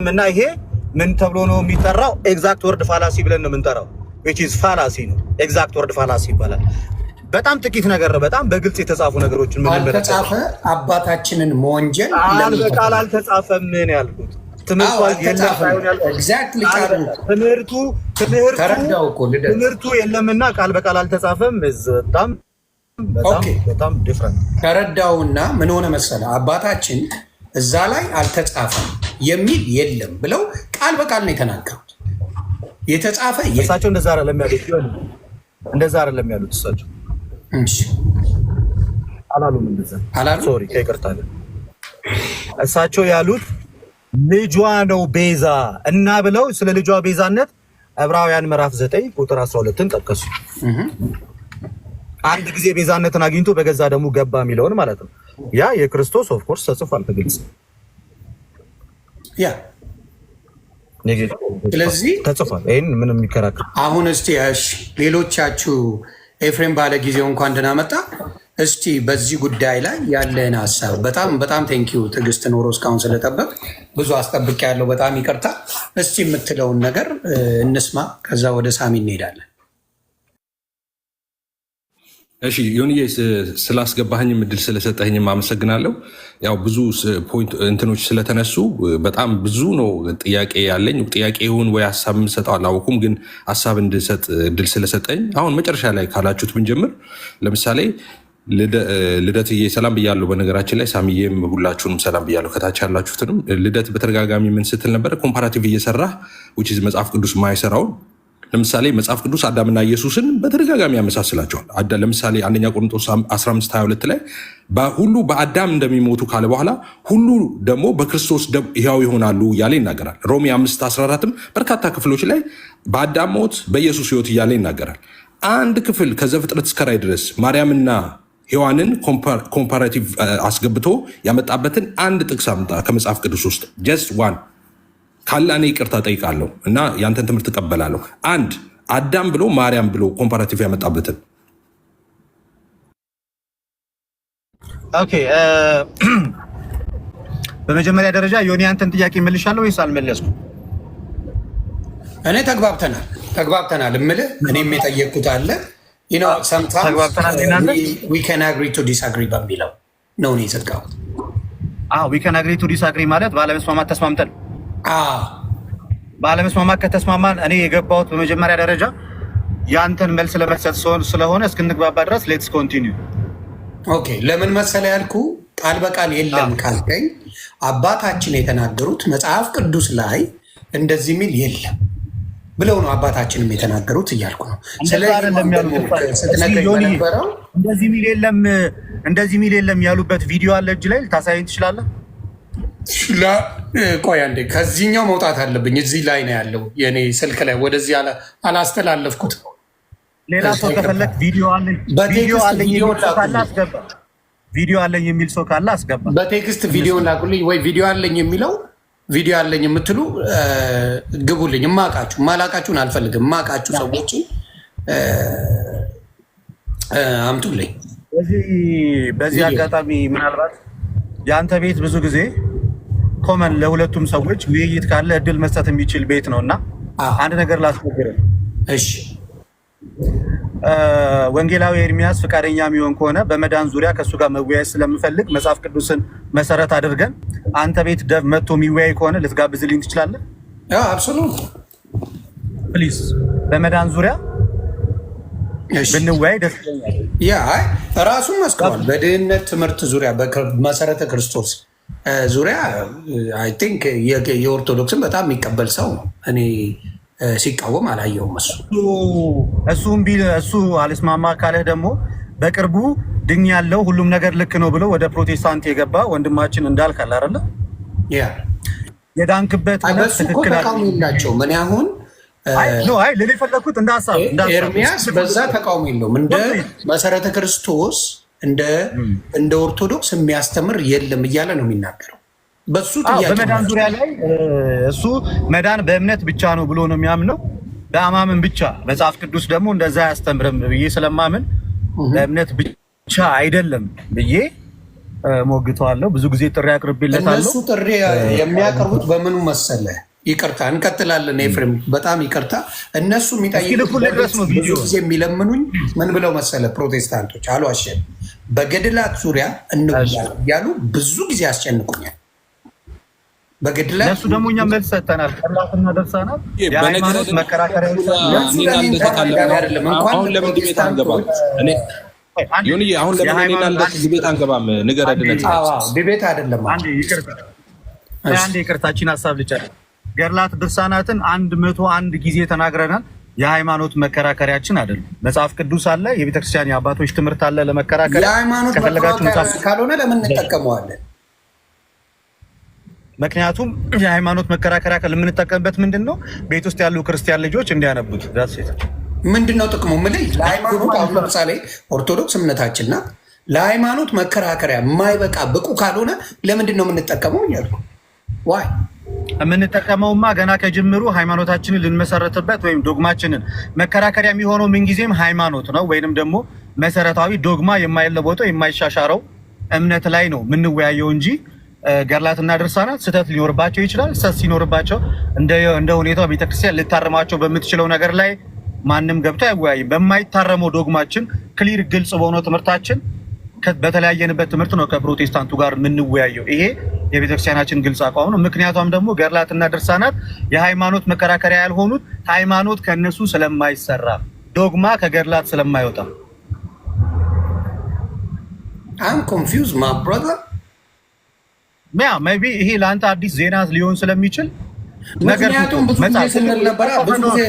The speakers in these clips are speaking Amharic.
እና ይሄ ምን ተብሎ ነው የሚጠራው? Exact word fallacy ብለን ነው የምንጠራው። Which is fallacy ነው። Exact word fallacy ይባላል። በጣም ጥቂት ነገር ነው። በጣም በግልጽ የተጻፉ ነገሮችን የምንመለከተው አልተጻፈ አባታችንን መወንጀል ቃል ለምን በቃል ተፈለገ? አልተጻፈም ነው ያልኩት። ትምህርቱ አዎ የለም አልተጻፈም። ሳይሆን ያልኩት Exactly ቃል ቃሉ በቃል ትምህርቱ ትምህርቱ ተረዳው እኮ ልደት። ትምህርቱ የለምና ቃል በቃል አልተጻፈም። በጣም በጣም በጣም different። ተረዳውና ምን ሆነ መሰለ፣ አባታችን እዛ ላይ አልተጻፈም የሚል የለም ብለው ቃል በቃል ነው የተናገሩት። የተጻፈ የለም። እሳቸው እንደዛ አይደለም ያሉት። እንደዛ አይደለም ያሉት እሳቸው። አላሉም እንደዛ። አላሉም? Sorry፣ ከይቅርታ ጋር፣ እሳቸው ያሉት ልጇ ነው ቤዛ እና ብለው ስለ ልጇ ቤዛነት ዕብራውያን ምዕራፍ 9 ቁጥር 12ን ጠቀሱ። አንድ ጊዜ ቤዛነትን አግኝቶ በገዛ ደሙ ገባ የሚለውን ማለት ነው። ያ የክርስቶስ of course ተጽፏል በግልጽ። ስለዚህ ተጽፏል። ይህን ምንም የሚከራከር አሁን እስቲ እሺ፣ ሌሎቻችሁ፣ ኤፍሬም ባለ ጊዜው እንኳን ደህና መጣ። እስቲ በዚህ ጉዳይ ላይ ያለህን ሀሳብ። በጣም በጣም thank you፣ ትዕግስት ኖሮ እስካሁን ስለጠበቅ፣ ብዙ አስጠብቅ ያለው በጣም ይቅርታ። እስቲ የምትለውን ነገር እንስማ፣ ከዛ ወደ ሳሚ እንሄዳለን። እሺ ዮኒዬ፣ ስላስገባኸኝም እድል ስለሰጠኸኝም አመሰግናለሁ። ያው ብዙ point እንትኖች ስለተነሱ በጣም ብዙ ነው ጥያቄ ያለኝ። ጥያቄ ይሁን ወይ ሀሳብ የምሰጠው አላወኩም፣ ግን ሀሳብ እንድሰጥ እድል ስለሰጠኝ አሁን መጨረሻ ላይ ካላችሁት ብንጀምር፣ ለምሳሌ ልደትዬ ሰላም ብያለሁ። በነገራችን ላይ ሳሚዬም ሁላችሁንም ሰላም ብያለሁ፣ ከታች ያላችሁትንም። ልደት በተደጋጋሚ ምን ስትል ነበረ? Comparative እየሰራህ፣ which is መጽሐፍ ቅዱስ ማይሰራውን። ለምሳሌ መጽሐፍ ቅዱስ አዳምና ኢየሱስን በተደጋጋሚ ያመሳስላቸዋል። ለምሳሌ አንደኛ ቆሮንቶስ 15:22 ላይ ሁሉ በአዳም እንደሚሞቱ ካለ በኋላ ሁሉ ደግሞ በክርስቶስ ሕያው ይሆናሉ እያለ ይናገራል። ሮሜ 5:14ም በርካታ ክፍሎች ላይ በአዳም ሞት በኢየሱስ ሕይወት እያለ ይናገራል። አንድ ክፍል ከዘፍጥረት እስከ ራዕይ ድረስ ማርያምና ሔዋንን comparative አስገብቶ ያመጣበትን አንድ ጥቅስ አምጣ ከመጽሐፍ ቅዱስ ውስጥ፣ just one። ካለ እኔ ይቅርታ ጠይቃለሁ እና ያንተን ትምህርት እቀበላለሁ። አንድ አዳም ብሎ ማርያም ብሎ comparative ያመጣበትን። Okay፣ በመጀመሪያ ደረጃ ዮኒ፣ አንተን ጥያቄ መልሻለሁ ወይስ አልመለስኩም? እኔ ተግባብተናል ተግባብተናል እምልህ እኔም የጠየቅኩት አለ። ተግባብተናል። እናንተ We can agree to disagree በሚለው ነው እኔ የዘጋሁት። We can agree to disagree ማለት ባለመስማማት ተስማምተን፣ ባለመስማማት ከተስማማን፣ እኔ የገባሁት በመጀመሪያ ደረጃ ያንተን መልስ ለመስጠት ስለሆነ እስክንግባባ ድረስ let's continue። Okay፣ ለምን መሰለ ያልኩ፣ ቃል በቃል የለም ካልከኝ አባታችን የተናገሩት መጽሐፍ ቅዱስ ላይ እንደዚህ የሚል የለም ብለው ነው አባታችንም የተናገሩት እያልኩ ነው። እንደዛ አይደለም ያሉት። ስትነግረኝ ዮኒ፣ በነበረው እንደዚህ ሚል የለም፣ እንደዚህ ሚል የለም ያሉበት ቪዲዮ አለ እጅ ላይ፣ ልታሳየኝ ትችላለህ? ቆይ አንዴ፣ ከዚህኛው መውጣት አለብኝ። እዚህ ላይ ነው ያለው የኔ ስልክ ላይ፣ ወደዚህ አላስተላለፍኩትም። ሌላ ሰው ከፈለግ ቪዲዮ አለኝ ቪዲዮ በ text አለኝ ቪዲዮ የሚል ሰው ካለ ላኩልኝ። አስገባ። ቪዲዮ አለኝ የሚል ሰው ካለ አስገባ። በ text ቪዲዮ ላኩልኝ ወይ ቪዲዮ አለኝ የሚለው፣ ቪዲዮ አለኝ የምትሉ ግቡልኝ። እማቃችሁ፣ ማላቃችሁን አልፈልግም። እማቃችሁ ሰዎችን አምጡልኝ። በዚህ ቪዲዮ። አጋጣሚ ምናልባት የአንተ ቤት ብዙ ጊዜ common ለሁለቱም ሰዎች ውይይት ካለ እድል መስጠት የሚችል ቤት ነው እና አንድ ነገር ላስቸግርህ። እሺ። ወንጌላዊ ኤርሚያስ ፈቃደኛ የሚሆን ከሆነ በመዳን ዙሪያ ከእሱ ጋር መወያየት ስለምፈልግ መጽሐፍ ቅዱስን መሰረት አድርገን አንተ ቤት ደቭ መጥቶ የሚወያይ ከሆነ ልትጋብዝልኝ ትችላለህ? Absolutely። Please፣ በመዳን ዙሪያ ብንወያይ ደስ ይለኛል። Yeah፣ አይ ራሱን መስክሯል። በድህነት ትምህርት ዙሪያ፣ በመሰረተ ክርስቶስ ዙሪያ I think የኦርቶዶክስን በጣም የሚቀበል ሰው ነው። እኔ ሲቃወም አላየውም። እሱ እሱ እምቢ፣ እሱ አልስማማ ካለህ ደግሞ በቅርቡ ድኝ ያለው ሁሉም ነገር ልክ ነው ብሎ ወደ ፕሮቴስታንት የገባ ወንድማችን እንዳልክ አለ አይደለ? ያ። የዳንክበት እውነት በሱ እኮ ትክክል ተቃውሞ የላቸውም። እኔ አሁን አይ no፣ አይ ልል የፈለኩት እንደ ሀሳብ ኤርሚያስ በዛ ተቃውሞ የለውም። እንደ መሰረተ ክርስቶስ እንደ ኦርቶዶክስ የሚያስተምር የለም እያለ ነው የሚናገረው። በሱ ጥያቄ በመዳን ዙሪያ ላይ እሱ መዳን በእምነት ብቻ ነው ብሎ ነው የሚያምነው፣ በአማምን ብቻ። መጽሐፍ ቅዱስ ደግሞ እንደዛ አያስተምርም ብዬ ስለማምን፣ በእምነት ብቻ አይደለም ብዬ ሞግተዋለሁ። ብዙ ጊዜ ጥሪ አቅርቤለታለሁ። እነሱ ጥሪ የሚያቀርቡት በምኑ መሰለ? ይቅርታ እንቀጥላለን። ኤፍሬም በጣም ይቅርታ። እነሱ የሚጠይቁት ብዙ ጊዜ የሚለምኑኝ ምን ብለው መሰለ? ፕሮቴስታንቶች አልዋሸም፣ በገድላት ዙሪያ እንወያይ እያሉ ብዙ ጊዜ ያስጨንቁኛል። በገድላት ለእሱ ደግሞ እኛ መልስ ሰጥተናል። ገድላትና ድርሳናት የሃይማኖት መከራከሪያ አሁን ለምን debate አንገባም? ዮኒዬ አሁን ለምን እኔና ልደት debate አንገባም? ንገረን። Debate አይደለም። አንድ ይቅርታችን ሀሳብ ልጨርስ። ገድላት ድርሳናትን 101 ጊዜ ተናግረናል። የሃይማኖት መከራከሪያችን አይደለም። መጽሐፍ ቅዱስ አለ፣ የቤተክርስቲያን የአባቶች ትምህርት አለ ለመከራከሪያ። የሃይማኖት ከፈለጋችሁ መጽሐፍ ካልሆነ ለምን እንጠቀመዋለን? ምክንያቱም የሃይማኖት መከራከሪያ የምንጠቀምበት ምንድን ነው? ቤት ውስጥ ያሉ ክርስቲያን ልጆች እንዲያነቡት። ምንድን ነው ጥቅሙ? የምልህ ለሃይማኖት አሁን ለምሳሌ ኦርቶዶክስ እምነታችን ናት። ለሃይማኖት መከራከሪያ የማይበቃ ብቁ ካልሆነ ለምንድን ነው የምንጠቀመው እያልኩ why? የምንጠቀመውማ ገና ከጅምሩ ሃይማኖታችንን ልንመሰረትበት ወይም ዶግማችንን መከራከሪያ የሚሆነው ምንጊዜም ሃይማኖት ነው፣ ወይንም ደግሞ መሰረታዊ ዶግማ የማይለወጠው የማይሻሻረው እምነት ላይ ነው የምንወያየው እንጂ ገድላትና ድርሳናት ስህተት ሊኖርባቸው ይችላል። ስህተት ሲኖርባቸው እንደ ሁኔታው ቤተክርስቲያን ልታርማቸው በምትችለው ነገር ላይ ማንም ገብቶ አይወያይም። በማይታረመው ዶግማችን clear ግልጽ በሆነው ትምህርታችን በተለያየንበት ትምህርት ነው ከፕሮቴስታንቱ ጋር የምንወያየው። ይሄ የቤተክርስቲያናችን ግልጽ አቋም ነው። ምክንያቷም ደግሞ ገድላትና ድርሳናት የሃይማኖት መከራከሪያ ያልሆኑት ሃይማኖት ከእነሱ ስለማይሰራ፣ ዶግማ ከገድላት ስለማይወጣ። I'm confused, my brother. Yeah, maybe ይሄ ለአንተ አዲስ ዜና ሊሆን ስለሚችል። ምክንያቱም ብዙ ጊዜ ስንል ነበረ፣ ብዙ ጊዜ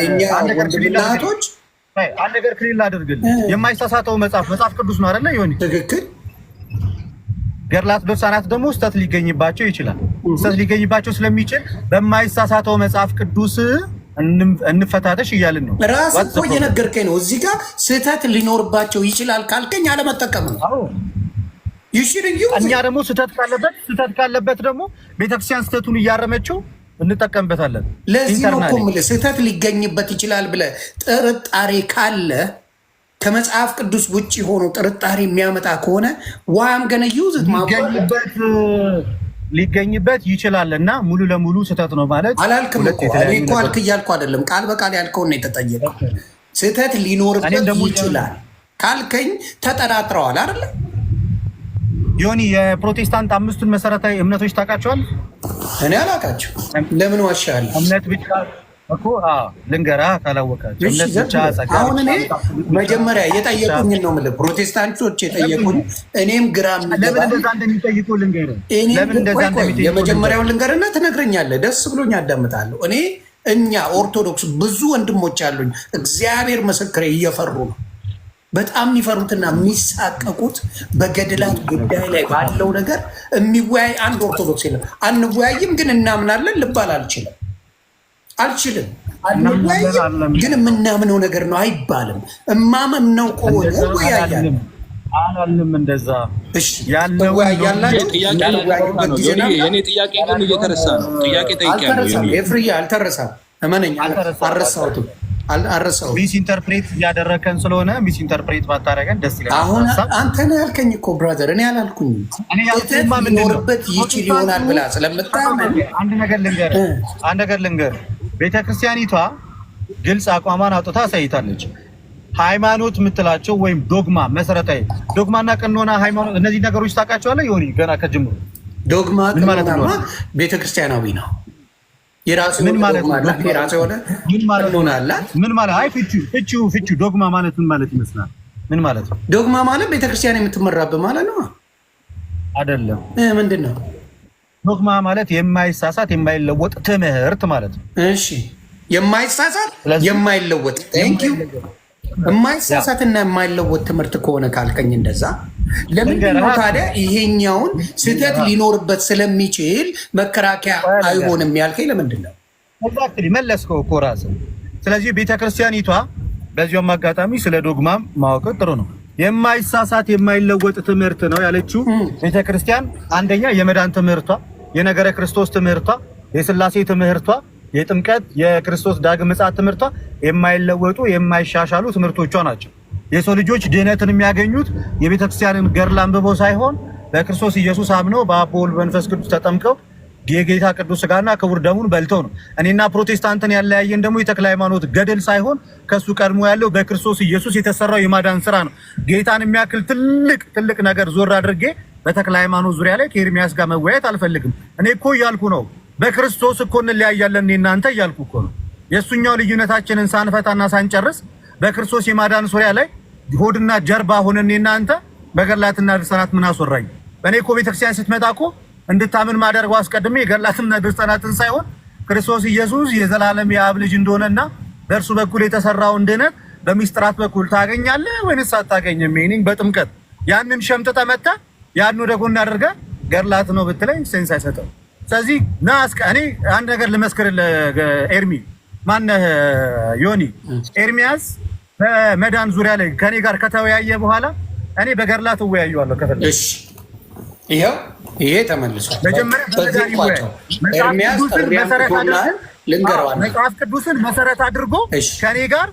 የኛ ወንድምና እህቶች አንድ ነገር clear ላድርግልህ። የማይሳሳተው መጽሐፍ መጽሐፍ ቅዱስ ነው አይደለ? ዮኒ? ትክክል። ገድላት ድርሳናት ደግሞ ስህተት ሊገኝባቸው ይችላል። ስህተት ሊገኝባቸው ስለሚችል በማይሳሳተው መጽሐፍ ቅዱስ እንፈታተሽ እያልን ነው። ራስህ እኮ እየነገርከኝ ነው። እዚህ ጋር ስህተት ሊኖርባቸው ይችላል ካልከኝ አለመጠቀም ነው። እኛ ደግሞ ስህተት ካለበት ደግሞ ቤተክርስቲያን ስህተቱን እያረመችው እንጠቀምበታለን። ለዚህ ነው እኮ የምልህ፣ ስህተት ሊገኝበት ይችላል ብለህ ጥርጣሬ ካለ፣ ከመጽሐፍ ቅዱስ ውጭ ሆኖ ጥርጣሬ የሚያመጣ ከሆነ why I'm gonna use it? ሊገኝበት ይችላል እና ሙሉ ለሙሉ ስህተት ነው ማለት አላልክም እኮ። እኔ እኮ አልክ እያልኩ አይደለም። ቃል በቃል ያልከውን ነው የተጠየቀው። ስህተት ሊኖርበት ይችላል ካልከኝ ተጠራጥረዋል አይደለ? ዮኒ፣ የፕሮቴስታንት አምስቱን መሰረታዊ እምነቶች ታውቃቸዋል? እኔ አላውቃቸው። ለምን ዋሻለሁ? እምነት ብቻ እኮ ልንገርህ ካላወቃቸው። እምነት ብቻ፣ ጸጋ። አሁን እኔ መጀመሪያ የጠየቁኝን ነው የምልህ። ፕሮቴስታንቶች የጠየቁኝ እኔም ግራ ለምን እንደዛ እንደሚጠይቁ ልንገርህ። ለምን እንደዛ እንደሚጠይቁ የመጀመሪያውን ልንገርና ትነግረኛለህ። ደስ ብሎኝ አዳምጣለሁ። እኔ እኛ ኦርቶዶክስ ብዙ ወንድሞች አሉኝ። እግዚአብሔር ምስክሬ እየፈሩ ነው፣ በጣም የሚፈሩትና የሚሳቀቁት በገድላት ጉዳይ ላይ ባለው ነገር የሚወያይ አንድ ኦርቶዶክስ የለም። አንወያይም ግን እናምናለን ልባል አልችልም አልችልም። አንወያይም ግን የምናምነው ነገር ነው አይባልም። እማምነው ከሆነ እወያያለሁ። አላልንም እንደዛ። እሺ ትወያያላችሁ። የኔ ጥያቄ ግን እየተረሳ ነው። ጥያቄ ጠይቄያለሁ። አልተረሳም፣ ኤፍርዬ አልተረሳም። እመነኝ አልረሳሁትም። አልረሳሁትም። Misinterpret እያደረግከን ስለሆነ misinterpret ባታደርገን ደስ ይለናል። አሁን አንተ ነህ ያልከኝ እኮ brother፣ እኔ አላልኩኝም። እኔ ስህተት ሊኖርበት ይችል ይሆናል ብላ ስለምታምን አንድ ነገር ልንገርህ፣ አንድ ነገር ልንገርህ። ቤተክርስቲያኒቷ ግልጽ አቋሟን አውጥታ አሳይታለች። ሃይማኖት የምትላቸው ወይም ዶግማ፣ መሰረታዊ ዶግማና ቀኖና ሃይማኖት፣ እነዚህ ነገሮች ታውቃቸዋለህ? ይሆን ገና ከጅምሩ ዶግማ ምን ማለት ነው? ቀኖናማ ቤተክርስቲያናዊ ነው። የራሱ ምን ማለት ነው? ዶግማ አላት፣ የራሱ የሆነ ምን ማለት ነው? ቀኖና አላት። ምን ማለት፣ አይ ፍቺው ዶግማ ማለት ምን ማለት ይመስላል? ምን ማለት ነው? ዶግማ ማለት ቤተክርስቲያን የምትመራበት ማለት ነው። አይደለም። ምንድን ነው? ዶግማ ማለት የማይሳሳት የማይለወጥ ትምህርት ማለት ነው። እሺ፣ የማይሳሳት ስለዚህ የማይለወጥ፣ thank you። የማይሳሳትና የማይለወጥ ትምህርት ከሆነ ካልከኝ እንደዛ ለምንድን ነው ታዲያ ይሄኛውን ስህተት ሊኖርበት ስለሚችል መከራከያ አይሆንም ያልከኝ ለምንድን ነው? Exactly፣ መለስከው እኮ ራስህ። ስለዚህ ቤተክርስቲያኒቷ በዚያም አጋጣሚ ስለ ዶግማም ማወቅ ጥሩ ነው። የማይሳሳት የማይለወጥ ትምህርት ነው ያለችው ቤተክርስቲያን አንደኛ የመዳን ትምህርቷ፣ የነገረ ክርስቶስ ትምህርቷ፣ የስላሴ ትምህርቷ፣ የጥምቀት፣ የክርስቶስ ዳግም ምጽአት ትምህርቷ የማይለወጡ የማይሻሻሉ ትምህርቶቿ ናቸው። የሰው ልጆች ድህነትን የሚያገኙት የቤተክርስቲያንን ገድል አንብበው ሳይሆን በክርስቶስ ኢየሱስ አምነው በአብ በወልድ በመንፈስ ቅዱስ ተጠምቀው የጌታ ቅዱስ ስጋና ክቡር ደሙን በልተው ነው። እኔና ፕሮቴስታንትን ያለያየን ደግሞ የተክለ ሃይማኖት ገድል ሳይሆን ከሱ ቀድሞ ያለው በክርስቶስ ኢየሱስ የተሰራው የማዳን ስራ ነው። ጌታን የሚያክል ትልቅ ትልቅ ነገር ዞር አድርጌ በተክለ ሃይማኖት ዙሪያ ላይ ከኤርሚያስ ጋር መወያየት አልፈልግም። እኔ እኮ እያልኩ ነው፣ በክርስቶስ እኮ እንለያያለን እኔ እናንተ እያልኩ እኮ ነው። የእሱኛው ልዩነታችንን ሳንፈታና ሳንጨርስ በክርስቶስ የማዳን ዙሪያ ላይ ሆድና ጀርባ ሆነን እኔ እናንተ በገድላትና ድርሳናት ምን አስወራኝ? በእኔ እኮ ቤተክርስቲያን ስትመጣ እኮ እንድታምን ማደርገው አስቀድሜ የገድላትና ድርሳናትን ሳይሆን ክርስቶስ ኢየሱስ የዘላለም የአብ ልጅ እንደሆነና በእርሱ በኩል የተሰራውን ድነት በሚስጥራት በኩል ታገኛለህ ወይንስ አታገኝም? Meaning በጥምቀት ያንን ሸምጥጠህ መጥተህ ያን ወደ ጎን አድርገህ ገድላት ነው ብትለኝ sense አይሰጥም። ስለዚህ ና እስከ እኔ አንድ ነገር ልመስክርልህ ኤርሚ፣ ማነህ ዮኒ፣ ኤርሚያስ በመዳን ዙሪያ ላይ ከኔ ጋር ከተወያየ በኋላ እኔ በገድላት እወያየዋለሁ ከፈለግህ። እሺ፣ ይኸው ይሄ ተመልሷል። መጀመሪያ በዚህ በመዳን ይወያይ። ቋጨው። መጽሐፍ ኤርሚያስ ቅዱስን ጥሪ መሰረት አምጥቶልሃል፣ አድርገን ልንገረው አንዴ። መጽሐፍ ቅዱስን መሰረት አድርጎ ከኔ ጋር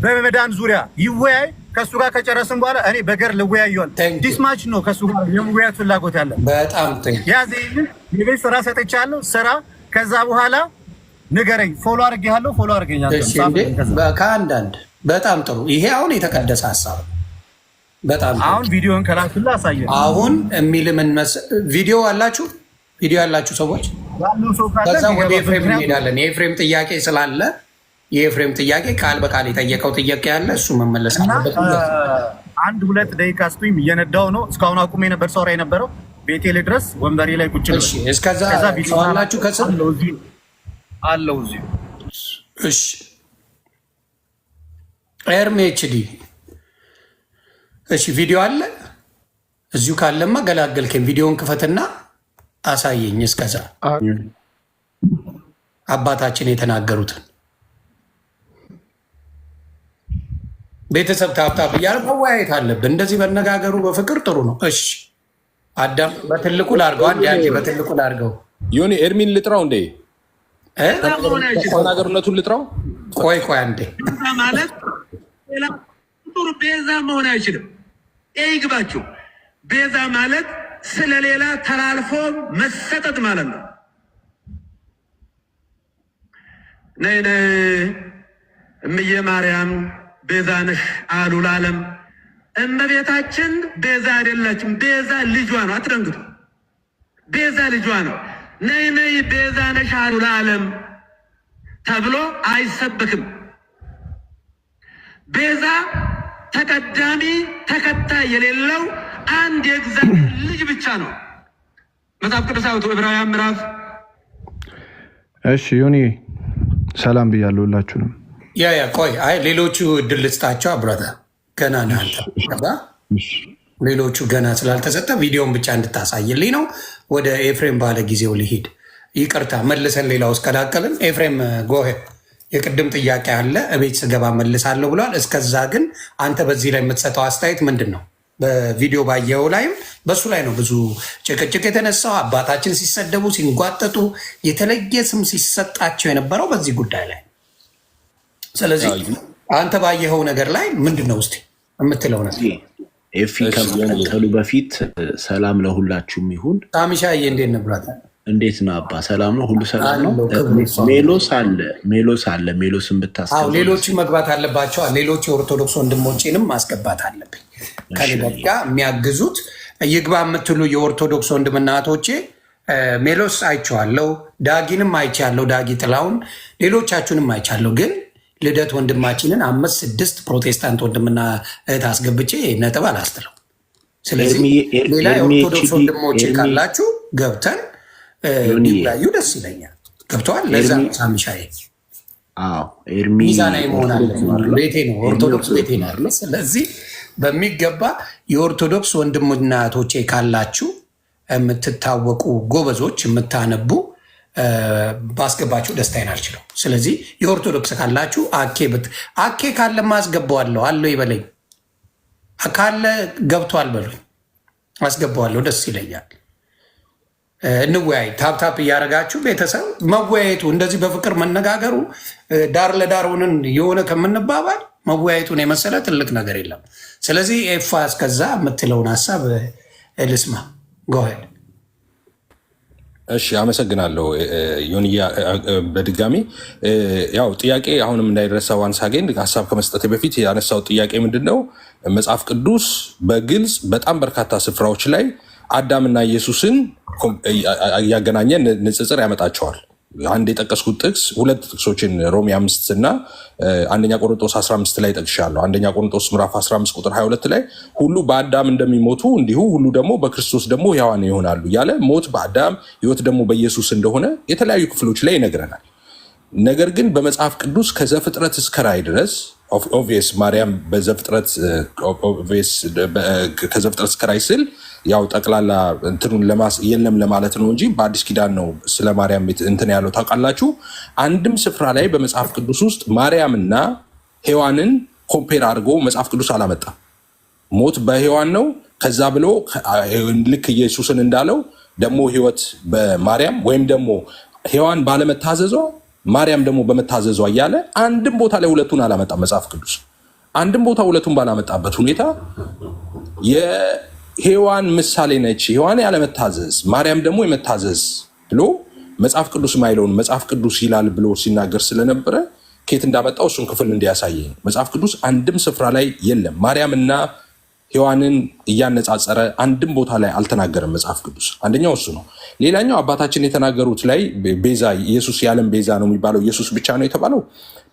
በመዳን ዙሪያ ይወያይ። ከእሱ ጋር ከጨረስን በኋላ እኔ በገድል እወያየዋለሁ። Thank you. This much ነው ከእሱ ጋር የመወያየት ፍላጎት ያለ። በጣም thank ያዝ፣ ይሄንን የቤት ስራ ሰጥቻለሁ። ስራ ከዛ በኋላ ንገረኝ። Follow አድርጌሃለሁ። Follow አድርገኝ። አንተም እሺ፣ እንዴ ጻፍልኝ ከዛ። ከአንዳንድ በጣም ጥሩ። ይሄ አሁን የተቀደሰ ሀሳብ ነው። በጣም ጥሩ። አሁን ቪዲዮን ከላኩልህ አሳየን። አሁን የሚል ምን ቪዲዮ አላችሁ? ቪዲዮ ያላችሁ ሰዎች ያለው ሰው ካለ ከዛ ወደ ቢገባ ኤፍሬም ምክንያቱም እንሄዳለን። የኤፍሬም ጥያቄ ስላለ የኤፍሬም ጥያቄ ቃል በቃል የጠየቀው ጥያቄ ያለ እሱ መመለስ እና አለበት። አንድ ሁለት ደቂቃ ስጡኝ። እየነዳው ነው። እስካሁን አቁሜ ነበር ሰውራ የነበረው። ቤቴ ልድረስ ወንበሬ ላይ ቁጭ እሺ፣ ልበል። እስከዛ ከዛ ቪዲዮ ሰው አላችሁ ከስር? አለው እዚሁ አለው እዚሁ። እሺ፣ ኤርሚ HD። እሺ፣ ቪዲዮ አለ እዚሁ ካለማ ገላገልከኝ። ቪዲዮን ክፈትና አሳየኝ። እስከዛ አባታችን የተናገሩትን ቤተሰብ tap tap እያለ መወያየት አለብን። እንደዚህ መነጋገሩ በፍቅር ጥሩ ነው። እሺ አዳም፣ በትልቁ ላድርገው። አንዴ አንዴ፣ በትልቁ ላድርገው። ዮኒ፣ ኤርሚን ልጥራው እንዴ? እ? ተናገርነቱን ልጥራው? ቆይ ቆይ አንዴ። ቤዛ ማለት ሌላ ፍጡር ቤዛ መሆን አይችልም። ይህ ይግባችሁ። ቤዛ ማለት ስለሌላ ተላልፎ መሰጠት ማለት ነው። ነይ ነይ እምዬ ማርያም ቤዛ ነሽ አሉ ለዓለም። እመቤታችን ቤዛ አይደለችም። ቤዛ ልጇ ነው። አትደንግጡ። ቤዛ ልጇ ነው። ነይ ነይ ቤዛ ነሽ አሉ ለዓለም ተብሎ አይሰበክም። ቤዛ ተቀዳሚ ተከታይ የሌለው አንድ የእግዚአብሔር ልጅ ብቻ ነው። መጽሐፍ ቅዱስ አውጡ፣ ዕብራውያን ምዕራፍ እሺ ዮኒ፣ ሰላም ብያለሁ ሁላችሁንም። Yeah, ቆይ፣ አይ ሌሎቹ እድል ልስጣቸው። አብረተ ገና ነህ አንተ። ገባ? ሌሎቹ ገና ስላልተሰጠ ቪዲዮን ብቻ እንድታሳይልኝ ነው። ወደ ኤፍሬም ባለ ጊዜው ልሂድ። ይቅርታ መልሰን ሌላ ውስጥ ቀላቀልን። ኤፍሬም፣ go ahead። የቅድም ጥያቄ አለ፣ እቤት ስገባ መልሳለሁ ብሏል። እስከዛ ግን አንተ በዚህ ላይ የምትሰጠው አስተያየት ምንድን ነው? በቪዲዮ ባየው ላይም በሱ ላይ ነው ብዙ ጭቅጭቅ የተነሳው። አባታችን ሲሰደቡ ሲንጓጠጡ፣ የተለየ ስም ሲሰጣቸው የነበረው በዚህ ጉዳይ ላይ። ስለዚህ አንተ ባየኸው ነገር ላይ ምንድን ነው እስኪ የምትለው ነገር? ኤፊ ከመቀጠሉ በፊት ሰላም ለሁላችሁም ይሁን። ሳሚሻዬ፣ እንዴት ነህ ብሏታል። እንዴት ነው አባ? ሰላም ነው? ሁሉ ሰላም ነው? አለው፣ ክብሩ ይስፋ። ሜሎስ አለ፣ ሜሎስ አለ። ሜሎስን አዎ፣ ብታስገባ። ሌሎችን መግባት አለባቸው። ሌሎች የኦርቶዶክስ ወንድሞቼንም ማስገባት አለብኝ። ከልደት ጋር የሚያግዙት ይግባ የምትሉ የኦርቶዶክስ ወንድምና እህቶቼ፣ ሜሎስ አይቼዋለሁ፣ ዳጊንም አይቻለሁ፣ ዳጊ ጥላውን፣ ሌሎቻችሁንም አይቻለሁ። ግን ልደት ወንድማችንን አምስት ስድስት ፕሮቴስታንት ወንድምና እህት አስገብቼ ነጥብ አላስጥለው። ስለዚህ ሌላ የኦርቶዶክስ ወንድሞቼ ካላችሁ ገብተን ቢወያዩ ደስ ይለኛል። ገብተዋል። ለዛ ነው ሳሚሻዬ ኤርሚ ሚዛናዊ መሆን አለብን። ቤቴ ነው፣ ኦርቶዶክስ ቤቴ ነው። ስለዚህ በሚገባ የኦርቶዶክስ ወንድምና እህቶቼ ካላችሁ፣ የምትታወቁ ጎበዞች፣ የምታነቡ ባስገባችሁ ደስታዬን አልችለው። ስለዚህ የኦርቶዶክስ ካላችሁ አኬ አኬ ካለ አስገባዋለሁ አለው ይበለኝ፣ ካለ ገብቷል በሉኝ፣ አስገባዋለሁ። ደስ ይለኛል። እንወያይ። Tap tap እያደረጋችሁ ቤተሰብ መወያየቱ እንደዚህ በፍቅር መነጋገሩ ዳር ለዳር ሆነን የሆነ ከምንባባል መወያየቱን የመሰለ ትልቅ ነገር የለም። ስለዚህ ኤፋ እስከዛ የምትለውን ሀሳብ ልስማ። Go ahead። እሺ፣ አመሰግናለሁ ዮንያ። በድጋሚ ያው ጥያቄ አሁንም እንዳይረሳ once again ሀሳብ ከመስጠት በፊት ያነሳው ጥያቄ ምንድን ነው? መጽሐፍ ቅዱስ በግልጽ በጣም በርካታ ስፍራዎች ላይ አዳምና ኢየሱስን እያገናኘ ንጽጽር ያመጣቸዋል። አንድ የጠቀስኩት ጥቅስ፣ ሁለት ጥቅሶችን ሮሜ 5 እና አንደኛ ቆሮንቶስ 15 ላይ ጠቅሻለሁ። አንደኛ ቆሮንቶስ ምዕራፍ 15 ቁጥር 22 ላይ ሁሉ በአዳም እንደሚሞቱ እንዲሁ ሁሉ ደግሞ በክርስቶስ ደግሞ ሕያዋን ይሆናሉ እያለ ሞት በአዳም ሕይወት ደግሞ በኢየሱስ እንደሆነ የተለያዩ ክፍሎች ላይ ይነግረናል። ነገር ግን በመጽሐፍ ቅዱስ ከዘፍጥረት እስከ ራእይ ድረስ፣ obvious ማርያም በዘፍጥረት፣ obvious ከዘፍጥረት እስከ ራእይ ስል ያው ጠቅላላ እንትኑን የለም ለማለት ነው እንጂ በአዲስ ኪዳን ነው ስለ ማርያም እንትን ያለው ታውቃላችሁ። አንድም ስፍራ ላይ በመጽሐፍ ቅዱስ ውስጥ ማርያምና ሔዋንን compare አድርጎ መጽሐፍ ቅዱስ አላመጣም። ሞት በሔዋን ነው። ከዛ ብሎ ልክ ኢየሱስን እንዳለው ደግሞ ሕይወት በማርያም ወይም ደግሞ ሔዋን ባለመታዘዟ ማርያም ደግሞ በመታዘዟ እያለ አንድም ቦታ ላይ ሁለቱን አላመጣም መጽሐፍ ቅዱስ። አንድም ቦታ ሁለቱን ባላመጣበት ሁኔታ የሔዋን ምሳሌ ነች፣ ሔዋን ያለመታዘዝ ማርያም ደግሞ የመታዘዝ ብሎ መጽሐፍ ቅዱስ ማይለውን መጽሐፍ ቅዱስ ይላል ብሎ ሲናገር ስለነበረ ከየት እንዳመጣው እሱን ክፍል እንዲያሳየኝ። መጽሐፍ ቅዱስ አንድም ስፍራ ላይ የለም። ማርያምና ሔዋንን እያነጻጸረ አንድም ቦታ ላይ አልተናገረም መጽሐፍ ቅዱስ። አንደኛው እሱ ነው። ሌላኛው አባታችን የተናገሩት ላይ ቤዛ፣ ኢየሱስ የዓለም ቤዛ ነው የሚባለው ኢየሱስ ብቻ ነው የተባለው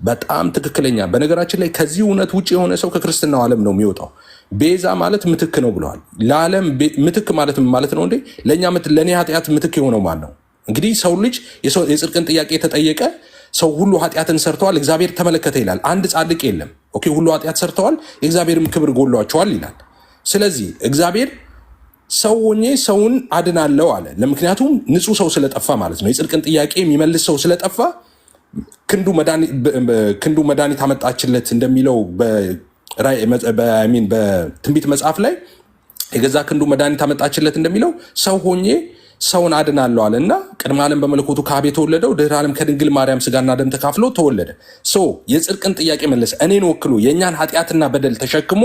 በጣም ትክክለኛ። በነገራችን ላይ ከዚህ እውነት ውጭ የሆነ ሰው ከክርስትናው ዓለም ነው የሚወጣው። ቤዛ ማለት ምትክ ነው ብለዋል። ለዓለም ምትክ ማለት ምን ማለት ነው እንዴ? ለእኛ ለእኔ ኃጢአት ምትክ የሆነው ማን ነው? እንግዲህ ሰው ልጅ የጽድቅን ጥያቄ የተጠየቀ ሰው ሁሉ ኃጢአትን ሰርተዋል፣ እግዚአብሔር ተመለከተ ይላል። አንድ ጻድቅ የለም። Okay፣ ሁሉ ኃጢአት ሰርተዋል፣ የእግዚአብሔርም ክብር ጎሏቸዋል ይላል። ስለዚህ እግዚአብሔር ሰው ሆኜ ሰውን አድናለው አለ። ለምክንያቱም ንጹህ ሰው ስለጠፋ ማለት ነው። የጽድቅን ጥያቄ የሚመልስ ሰው ስለጠፋ ክንዱ መድኃኒት አመጣችለት እንደሚለው በትንቢት መጽሐፍ ላይ የገዛ ክንዱ መድኃኒት አመጣችለት እንደሚለው ሰው ሆኜ ሰውን አድናለሁ አለ እና ቅድመ ዓለም በመለኮቱ ከአብ የተወለደው ድኅረ ዓለም ከድንግል ማርያም ስጋና ደም ተካፍሎ ተወለደ። So የጽድቅን ጥያቄ መለሰ። እኔን ወክሎ የእኛን ኃጢአትና በደል ተሸክሞ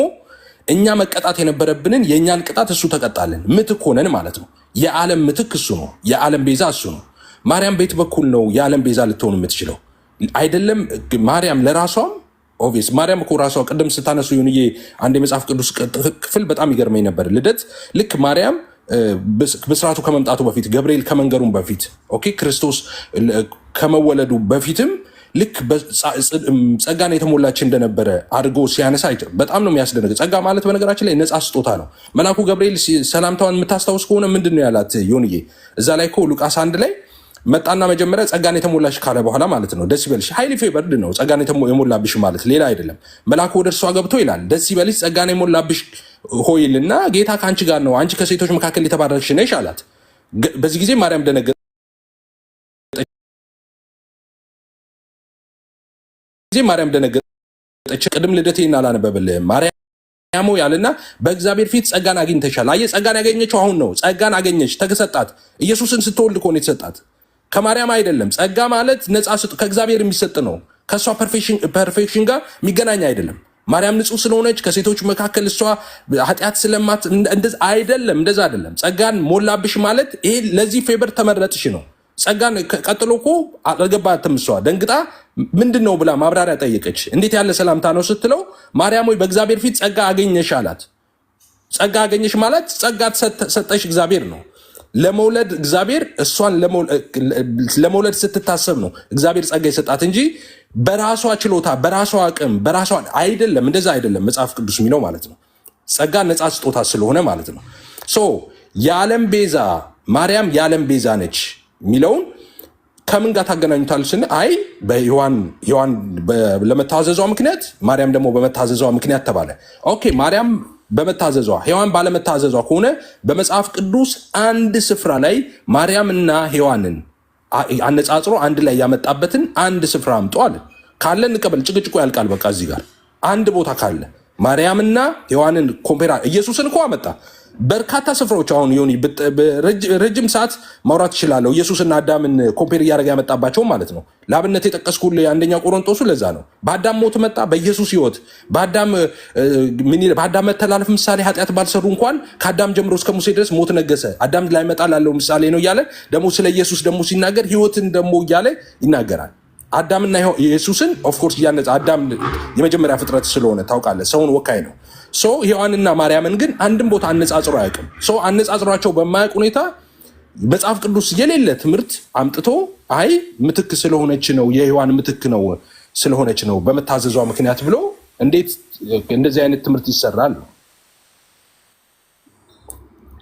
እኛ መቀጣት የነበረብንን የእኛን ቅጣት እሱ ተቀጣልን። ምትክ ሆነን ማለት ነው። የዓለም ምትክ እሱ ነው። የዓለም ቤዛ እሱ ነው። ማርያም ቤት በኩል ነው የዓለም ቤዛ ልትሆን የምትችለው አይደለም። ማርያም ለራሷም obvious ማርያም እኮ ራሷ ቅድም ስታነሱ ይሁንዬ አንድ የመጽሐፍ ቅዱስ ክፍል በጣም ይገርመኝ ነበር። ልደት ልክ ማርያም ብስራቱ ከመምጣቱ በፊት፣ ገብርኤል ከመንገሩም በፊት፣ okay፣ ክርስቶስ ከመወለዱ በፊትም ልክ ጸጋን የተሞላች እንደነበረ አድርጎ ሲያነሳ በጣም ነው የሚያስደነግጥ። ጸጋ ማለት በነገራችን ላይ ነፃ ስጦታ ነው። መልአኩ ገብርኤል ሰላምታዋን የምታስታውስ ከሆነ ምንድን ነው ያላት ዮንዬ? እዛ ላይ እኮ ሉቃስ 1 ላይ መጣና መጀመሪያ ጸጋን የተሞላሽ ካለ በኋላ ማለት ነው ደስ ይበልሽ። Highly favored ነው ጸጋን የሞላብሽ ማለት፣ ሌላ አይደለም። መልአኩ ወደ እርሷ ገብቶ ይላል ደስ ይበልሽ ጸጋን የሞላብሽ ሆይልና ጌታ ከአንቺ ጋር ነው፣ አንቺ ከሴቶች መካከል የተባረክሽ ነሽ አላት። በዚህ ጊዜ ማርያም ደነገጠች። ጊዜ ማርያም ደነገጠች። ቅድም ልደቴን አላነበበልህም። ማርያም ሆይ አለና በእግዚአብሔር ፊት ጸጋን አግኝተሻል። አየህ፣ ጸጋን ያገኘችው አሁን ነው። ጸጋን አገኘች፣ ተሰጣት። ኢየሱስን ስትወልድ ከሆነ የተሰጣት ከማርያም አይደለም። ጸጋ ማለት ነፃ ከእግዚአብሔር የሚሰጥ ነው። ከእሷ perfection ጋር የሚገናኝ አይደለም። ማርያም ንጹሕ ስለሆነች ከሴቶች መካከል እሷ ኃጢአት ስለማት አይደለም፣ እንደዛ አይደለም። ጸጋን ሞላብሽ ማለት ይሄ ለዚህ favor ተመረጥሽ ነው። ጸጋን ቀጥሎ እኮ አልገባትም። እሷ ደንግጣ ምንድን ነው ብላ ማብራሪያ ጠየቀች። እንዴት ያለ ሰላምታ ነው ስትለው ማርያም ሆይ በእግዚአብሔር ፊት ጸጋ አገኘሽ አላት። ጸጋ አገኘሽ ማለት ጸጋ ሰጠሽ እግዚአብሔር ነው። ለመውለድ እግዚአብሔር እሷን ለመውለድ ስትታሰብ ነው እግዚአብሔር ጸጋ የሰጣት እንጂ በራሷ ችሎታ፣ በራሷ አቅም፣ በራሷ አይደለም። እንደዛ አይደለም መጽሐፍ ቅዱስ የሚለው ማለት ነው። ጸጋ ነፃ ስጦታ ስለሆነ ማለት ነው። So የዓለም ቤዛ ማርያም የዓለም ቤዛ ነች የሚለውን ከምን ጋር ታገናኙታል ስንል አይ በሔዋን ሔዋን ለመታዘዟ ምክንያት ማርያም ደግሞ በመታዘዟ ምክንያት ተባለ። Okay፣ ማርያም በመታዘዟ ሔዋን ባለመታዘዟ ከሆነ በመጽሐፍ ቅዱስ አንድ ስፍራ ላይ ማርያምና ሔዋንን አነጻጽሮ አንድ ላይ ያመጣበትን አንድ ስፍራ አምጡ አለ። ካለ እንቀበል፣ ጭቅጭቁ ያልቃል። በቃ እዚህ ጋር አንድ ቦታ ካለ ማርያምና ሔዋንን compare ኢየሱስን እኮ አመጣ። በርካታ ስፍራዎች አሁን ዮኒ ረጅም ሰዓት ማውራት እችላለሁ። ኢየሱስና አዳምን compare እያደረገ ያመጣባቸው ማለት ነው። ለአብነት የጠቀስኩልህ የአንደኛ ቆሮንቶሱ ለዛ ነው። በአዳም ሞት መጣ፣ በኢየሱስ ሕይወት በአዳም መተላለፍ ምሳሌ ኃጢአት ባልሰሩ እንኳን ከአዳም ጀምሮ እስከ ሙሴ ድረስ ሞት ነገሰ። አዳም ላይመጣ ላለው ምሳሌ ነው እያለ ደግሞ ስለ ኢየሱስ ደግሞ ሲናገር ሕይወትን ደግሞ እያለ ይናገራል። አዳምና ኢየሱስን of course እያነጻ አዳም የመጀመሪያ ፍጥረት ስለሆነ ታውቃለህ፣ ሰውን ወካይ ነው። So ሔዋንና ማርያምን ግን አንድም ቦታ አነጻጽሮ አያውቅም። So አነጻጽሯቸው በማያውቅ ሁኔታ መጽሐፍ ቅዱስ የሌለ ትምህርት አምጥቶ አይ ምትክ ስለሆነች ነው፣ የሔዋን ምትክ ነው ስለሆነች ነው በመታዘዟ ምክንያት ብሎ እንዴት እንደዚህ አይነት ትምህርት ይሰራል?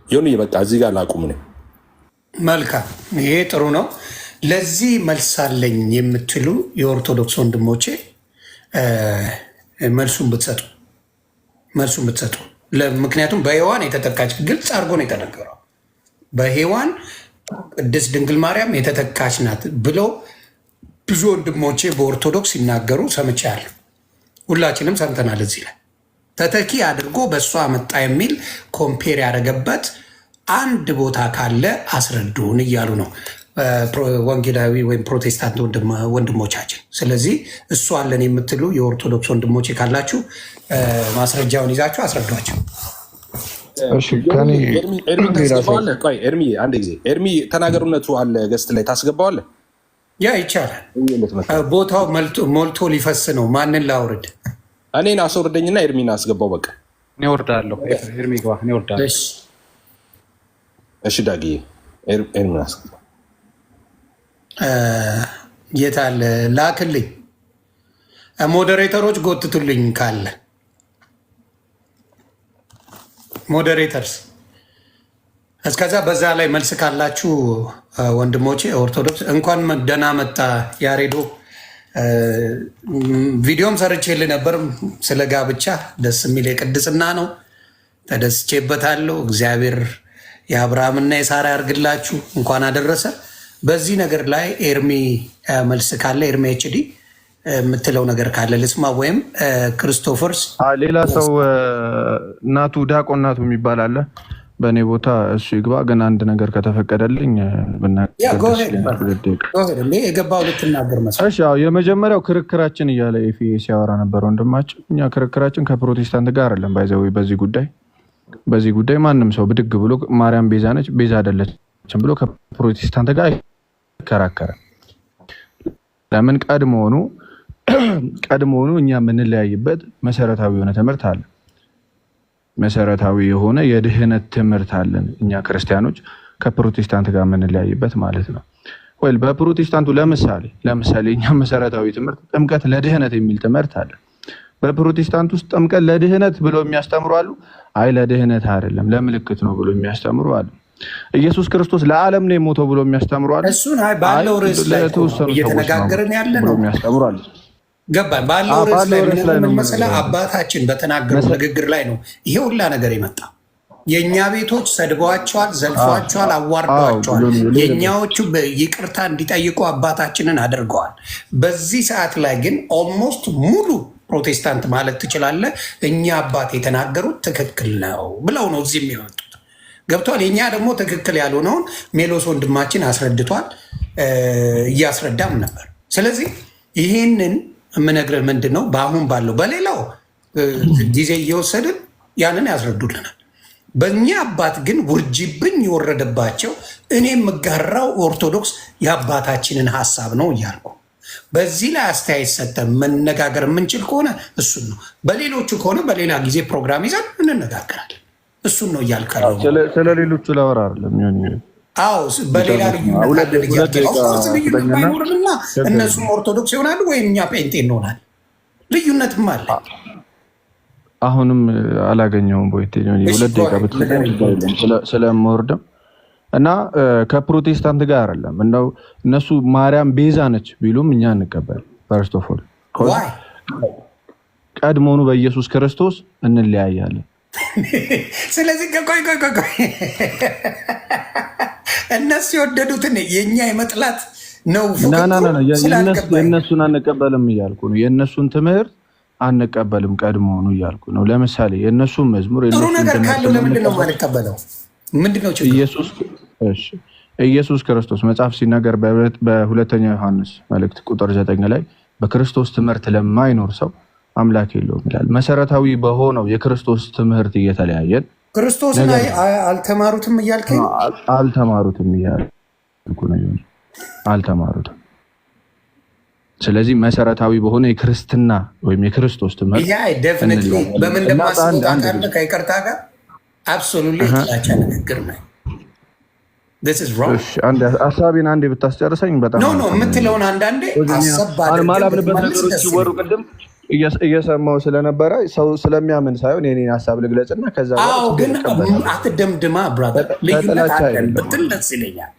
ይሁን በቃ እዚህ ጋር ላቁም ነው። መልካም፣ ይሄ ጥሩ ነው። ለዚህ መልስ አለኝ የምትሉ የኦርቶዶክስ ወንድሞቼ መልሱን ብትሰጡ፣ ምክንያቱም በሔዋን የተተካች ግልጽ አድርጎ ነው የተነገረው። በሔዋን ቅድስት ድንግል ማርያም የተተካች ናት ብለው ብዙ ወንድሞቼ በኦርቶዶክስ ሲናገሩ ሰምቻለሁ። ሁላችንም ሰምተናል። እዚህ ላይ ተተኪ አድርጎ በእሷ መጣ የሚል compare ያደረገበት አንድ ቦታ ካለ አስረዱን እያሉ ነው ወንጌላዊ ወይም ፕሮቴስታንት ወንድሞቻችን። ስለዚህ እሱ አለን የምትሉ የኦርቶዶክስ ወንድሞቼ ካላችሁ ማስረጃውን ይዛችሁ አስረዷቸው። ኤርሚ ታስገባዋለህ? ቆይ ኤርሚ አንድ ጊዜ፣ ኤርሚ ተናገሩነቱ አለ guest ላይ ታስገባዋለህ? Yeah፣ ይቻላል። ቦታው ሞልቶ ሊፈስ ነው። ማንን ላውርድ? እኔን አስወርደኝና ኤርሚን አስገባው። በቃ። እኔ ወርዳለሁ። ኤርሚ ግባ። እኔ ወርዳለሁ። እሺ ዳግዬ፣ ኤርሚን አስገባው። የት አለ? ላክልኝ። Moderator ኦች ጎትቱልኝ ካለ moderators። እስከዛ በዛ ላይ መልስ ካላችሁ ወንድሞቼ ኦርቶዶክስ፣ እንኳን ደህና መጣ ያሬዶ። ቪዲዮም ሰርቼልህ ነበር ስለ ጋብቻ፣ ደስ የሚል የቅድስና ነው። ተደስቼበታለሁ። እግዚአብሔር የአብርሃምና የሳራ ያርግላችሁ። እንኳን አደረሰ። በዚህ ነገር ላይ ኤርሚ መልስ ካለ፣ ኤርሚ HD የምትለው ነገር ካለ ልስማ፣ ወይም ክርስቶፈርስ። ሌላ ሰው ናቱ፣ ዲያቆን ናቱ የሚባል አለ። በእኔ ቦታ እሱ ይግባ። ግን አንድ ነገር ከተፈቀደልኝ የገባው ልትናገር መሰለኝ። የመጀመሪያው ክርክራችን እያለ ኤፊ ሲያወራ ነበር ወንድማችን። እኛ ክርክራችን ከፕሮቴስታንት ጋር አይደለም። By the way በዚህ ጉዳይ ማንም ሰው ብድግ ብሎ ማርያም ቤዛ ነች፣ ቤዛ አይደለችም ብሎ ከፕሮቴስታንት ጋር አይከራከርም። ለምን? ቀድሞውኑ እኛ የምንለያይበት መሰረታዊ የሆነ ትምህርት አለ። መሰረታዊ የሆነ የድህነት ትምህርት አለን እኛ ክርስቲያኖች ከፕሮቴስታንት ጋር የምንለያይበት ማለት ነው። ወይ በፕሮቴስታንቱ ለምሳሌ እኛ መሰረታዊ ትምህርት ጥምቀት ለድህነት የሚል ትምህርት አለ። በፕሮቴስታንት ውስጥ ጥምቀት ለድህነት ብለው የሚያስተምሩ አሉ። አይ ለድህነት አይደለም ለምልክት ነው ብሎ የሚያስተምሩ አሉ። ኢየሱስ ክርስቶስ ለዓለም ነው የሞተው ብሎ የሚያስተምሩ አሉ። እሱን አይ ባለው ርዕስ ላይ ለተወሰኑ እየተነጋገርን ያለ ብሎ ነው። የሚያስተምሩ አሉ። ገባን። ባለው ርዕስ ላይ ምን መሰለህ፣ አባታችን በተናገሩት ንግግር ላይ ነው ይሄ ሁላ ነገር የመጣ። የእኛ ቤቶች ሰድበዋቸዋል፣ ዘልፈዋቸዋል፣ አዋርደዋቸዋል። የእኛዎቹ ይቅርታ እንዲጠይቁ አባታችንን አድርገዋል። በዚህ ሰዓት ላይ ግን almost ሙሉ ፕሮቴስታንት ማለት ትችላለህ፣ እኛ አባት የተናገሩት ትክክል ነው ብለው ነው እዚህ የሚመጡት። ገብቷል። የእኛ ደግሞ ትክክል ያልሆነውን ሜሎስ ወንድማችን አስረድቷል፣ እያስረዳም ነበር። ስለዚህ ይህንን የምነግርህ ምንድን ነው፣ በአሁን ባለው በሌላው ጊዜ እየወሰድን ያንን ያስረዱልናል። በእኛ አባት ግን ውርጅብኝ የወረደባቸው እኔ የምጋራው ኦርቶዶክስ የአባታችንን ሀሳብ ነው እያልኩ በዚህ ላይ አስተያየት ሰጠን መነጋገር የምንችል ከሆነ እሱን ነው። በሌሎቹ ከሆነ በሌላ ጊዜ ፕሮግራም ይዘን እንነጋገራለን። እሱን ነው እያልክ ያለው። ስለ ሌሎቹ ላወራ አይደለም። አዎ፣ በሌላ ልዩነት አለን እያልክ ነው። Of course ልዩነት ባይኖርምና እነሱም ኦርቶዶክስ ይሆናሉ ወይም እኛ ጴንጤ እንሆናለን። ልዩነትም አለ። አሁንም አላገኘውም። ቦይቴ 2 ደቂቃ ብትሰጠኝ ስለምወርድም እና ከፕሮቴስታንት ጋር አይደለም። እንደው እነሱ ማርያም ቤዛ ነች ቢሉም እኛ እንቀበል። First of all ቀድሞውኑ በኢየሱስ ክርስቶስ እንለያያለን። ስለዚህ ቆይ ቆይ ቆይ ቆይ፣ እነሱ የወደዱትን የእኛ የመጥላት ነው። የእነሱን አንቀበልም እያልኩ ነው። የእነሱን ትምህርት አንቀበልም ቀድሞውኑ እያልኩ ነው። ለምሳሌ የእነሱን መዝሙር ጥሩ የእነሱን ነገር ትምህርት ካለው ለምንድን ነው የምንቀበል የማንቀበለው? ምንድን ነው ችግሩ? እሺ፣ ኢየሱስ ክርስቶስ መጽሐፍ ሲናገር በሁለተኛ ዮሐንስ መልእክት ቁጥር 9 ላይ በክርስቶስ ትምህርት ለማይኖር ሰው አምላክ የለውም ይላል። መሰረታዊ በሆነው የክርስቶስ ትምህርት እየተለያየን ክርስቶስን ነገር አልተማሩትም እያልከኝ ነው? አልተማሩትም እያልኩ ነው። አልተማሩትም። ስለዚህ መሰረታዊ በሆነ የክርስትና ወይም የክርስቶስ ትምህርት ያ definitely እንለያያለን። በምን እና እንደማስበው አንድ አንድ ታውቃለህ? ከይቅርታ ጋር absolutely የጥላቻ ንግግር ነው። This is wrong። እሺ፣ አንድ ሀሳቤን አንዴ ብታስጨርሰኝ በጣም No, no፣ መልካም ነው። የምትለውን አንዳንዴ አሰብ አድርገህ ማላምንበት ብትመልስ ነገሮች ደስ ሲወሩ ይለኛል። ቅድም እየሰማው ስለነበረ ሰው ስለሚያምን ሳይሆን የኔን ሀሳብ ልግለጽና ከዛ በኋላ አዎ ችግር ግን እቀበላለሁ። አትደምድማ brother። ልዩነት ከጥላቻ አለን አይደለም። ብትል ደስ ይለኛል።